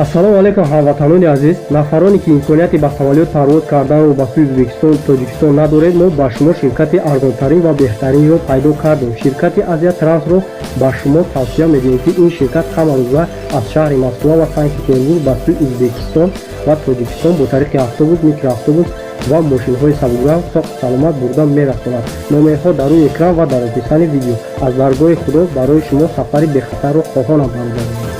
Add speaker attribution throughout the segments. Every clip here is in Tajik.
Speaker 1: Ассалому алайкум, ҳамватанони азиз, нафароне ки имконияти ба самолёт парвоз карданро ба сӯи Ӯзбекистон, Тоҷикистон надоред. Мо ба шумо ширкати арзонтарин ва беҳтаринро пайдо кардем. Ширкати Азия Трансро ба шумо тавсия медиҳем, ки ин ширкат ҳамарӯза аз шаҳри Москва ва Санкт Петербург ба сӯи Ӯзбекистон ва Тоҷикистон бо тариқи автобус, микроавтобус ва мошинҳои сабукранг соғу саломат бурда мерасонад. Номерҳо дар рӯи экран ва дар описании видео. Аз даргоҳи Худо барои шумо сафари бехатарро хоҳонам, бародарон.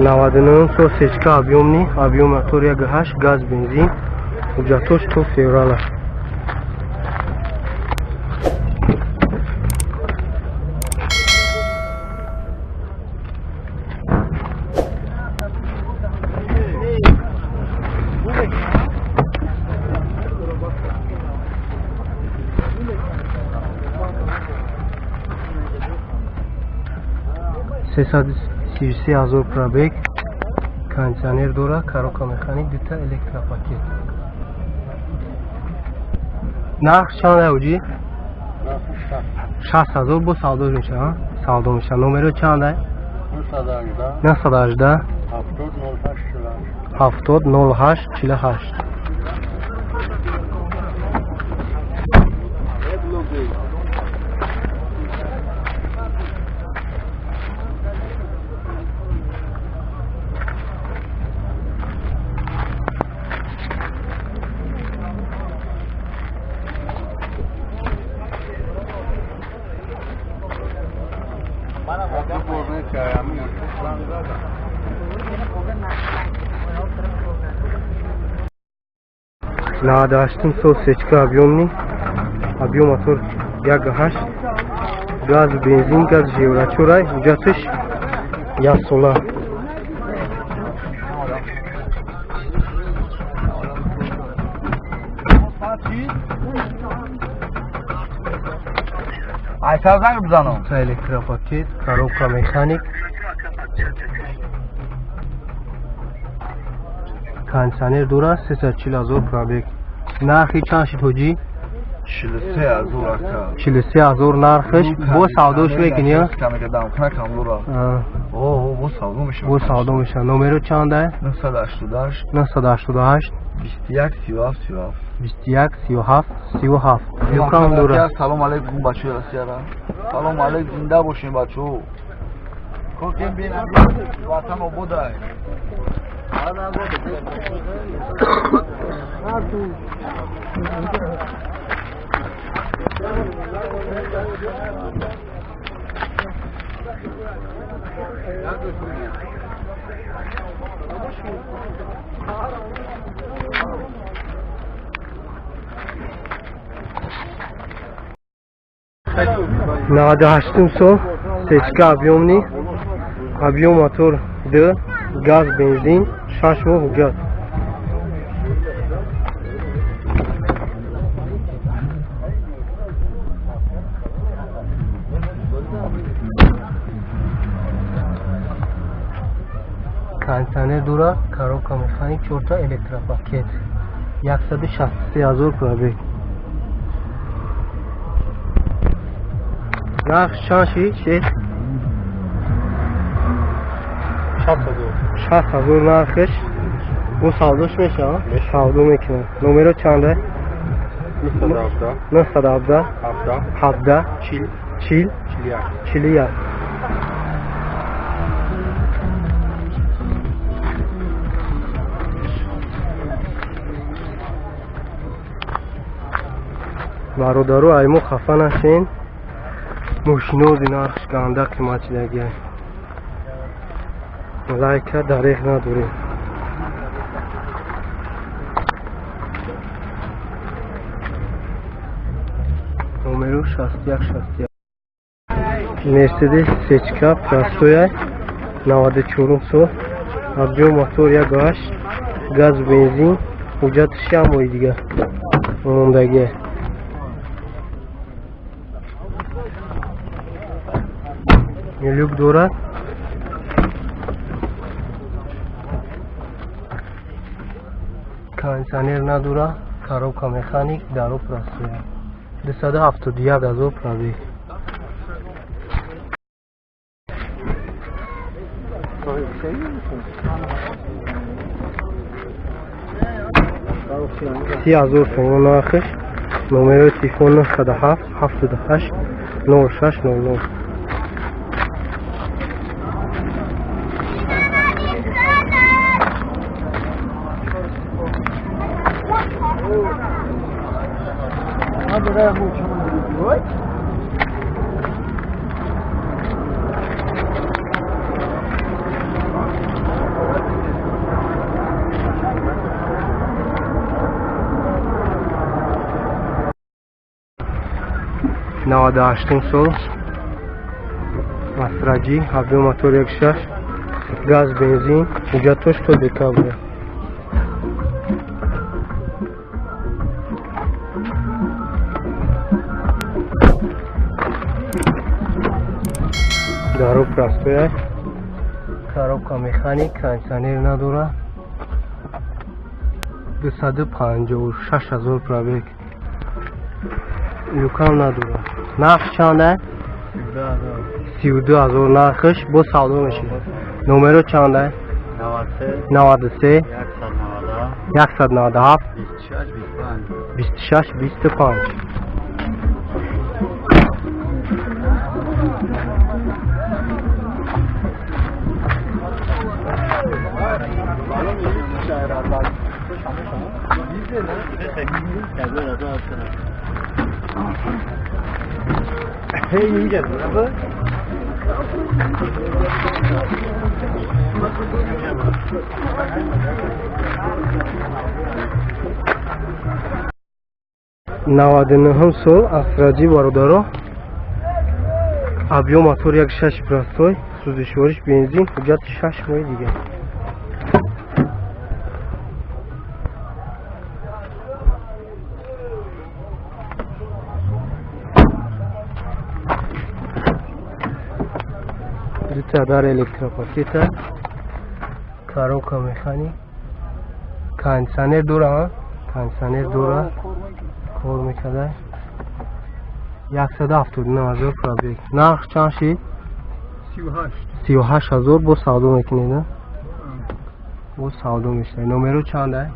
Speaker 1: 99 сол, сечка объёмный, объём мотор 1,8, газ, бензин, ҳуҷҷатош то феврала. 333 000 пробег, кондиционер дора, коробка механик, дута электропакет. Нарх чанд, ҳоҷӣ? 60 000, бо савдо мешава, савдо мешава. Номеро чанд? 918 70 08 48. 98-ум сол, сечка объёмный, объём мотор 1,8, газ, бензин, газ евро чорай, ҳуҷҷаташ яксола.
Speaker 2: Айсар занг бизанам.
Speaker 1: Электропакет, коробка механик, кондиционер дорад, 340 000 пробег. Нархи чанд шид, ҳоҷӣ?
Speaker 2: 43 000, ака.
Speaker 1: 43 000 нархаш, бо савдош мекунӣ?
Speaker 2: Камекадамкна камлура. О, бо савдо мешава.
Speaker 1: Бо савдо мешава. Номеро чанда?
Speaker 2: 988
Speaker 1: 988
Speaker 2: 21 37 37.
Speaker 1: 21 37 37. Юкам дора.
Speaker 2: Салом алейкум, бачаҳои Россияра. Салом алейкум, зинда бошем, бачаҳо. Кокем бин, ватан ободай.
Speaker 1: 98-ум сол, сечка объёмный, объём мотор д, газ, бензин, 6 моҳ ҳуҷҷат. Кондиционер дора, коробка механик, чорта электропакет, 163 000 пробег. Нарх чанд шид, шед?
Speaker 3: 60 000.
Speaker 1: 60 000 нархаш, бо савдош мешава, савдо мекунад. Номеро чанда?
Speaker 3: 917
Speaker 1: 917
Speaker 3: 17
Speaker 1: 17
Speaker 3: 40
Speaker 1: 40
Speaker 3: 41.
Speaker 1: 41. Бародару, ай мо хафа нашен, мошинози нархш ганда қимат шидагиай. Лайка дареғ надорем. Номеру 61 61. Мерседес сечка простоя, 94 сол, объём мотор 1,8, газ, бензин, ҳуҷҷаташ як моҳи дига мондагиа. Люк дорад. Кондиционер надора, коробка механик, даро простоя. 271 000 пробег. 30 000 сомон нархш. Номерои телефон 907 78 06 00. 98-ум сол Астра Г, объём мотор 1.6, газ, бензин, ҳуҷҷатош то декабр. Даро простой, коробка механик, кондиционер надора. 256 000 пробег. Люкам надора. Нарх чанда? 32 000 нархш, бо савдо мешавад. Номеро чанда? 93 197 26 25. 99-ум сол Астра Г, бародаро, объём мотор 1.6, простой, сӯзишвориш бензин, ҳуҷҷати 6 моҳи дигар. Дута дар электропакета, коробка механик, кондиционер дора, кондиционер дора, кор мекарда. 179 000 пробег. Нарх чанд шид? 38 000. Бо савдо мекунед? Бо савдо мешавад. Номеро чанда?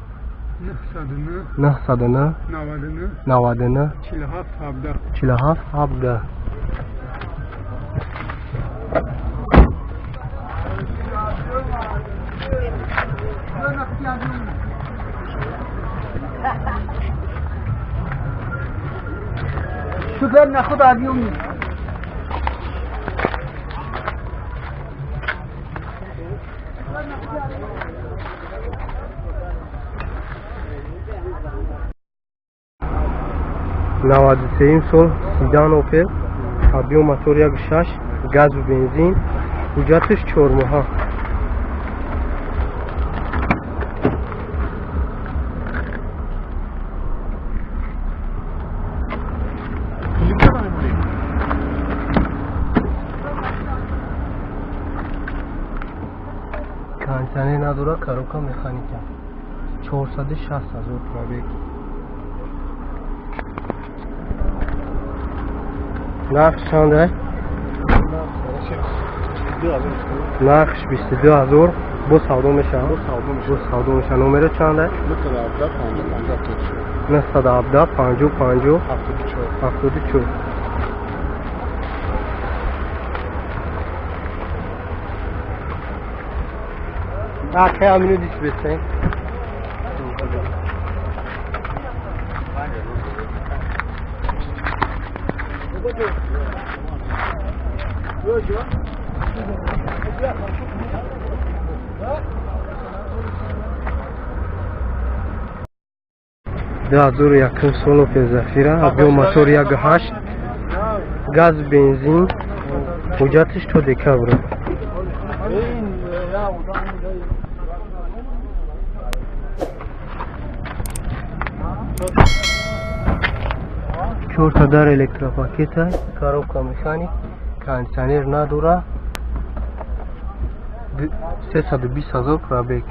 Speaker 1: 909 99 47 17.
Speaker 2: شوفر ناخد عبيوني.
Speaker 1: 93-юм сол седан Опел, объём мотор 1.6, газу бензин, ҳуҷҷаташ 4 моҳа. Кондиционер надора, коробка механика. 460 000 пробег. Нарх чанда? Нархш 22 000, бо савдо мешавад, бо савдо мешавад. Номеро чанда? 917 50 50 74. Акай, амину дис бесен. 2001-ум сол Опел Зафира, объём мотор 1.8, газ, бензин, ҳуҷҷаташ то декабр. Чорта дар электропакета, коробка механик, кондиционер надора. 320 000 пробег.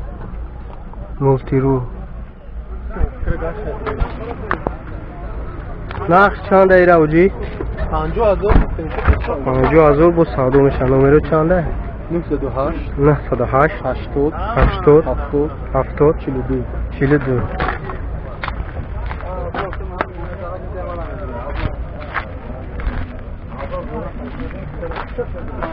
Speaker 1: Мултирул. Нарх чанда ира, оҷӣ? 50 000, бо савдо мешавад. Номеро чанда?
Speaker 3: 908
Speaker 1: 908
Speaker 3: 80
Speaker 1: 80
Speaker 3: 70
Speaker 1: 70
Speaker 3: 42.
Speaker 1: 42.
Speaker 2: 600.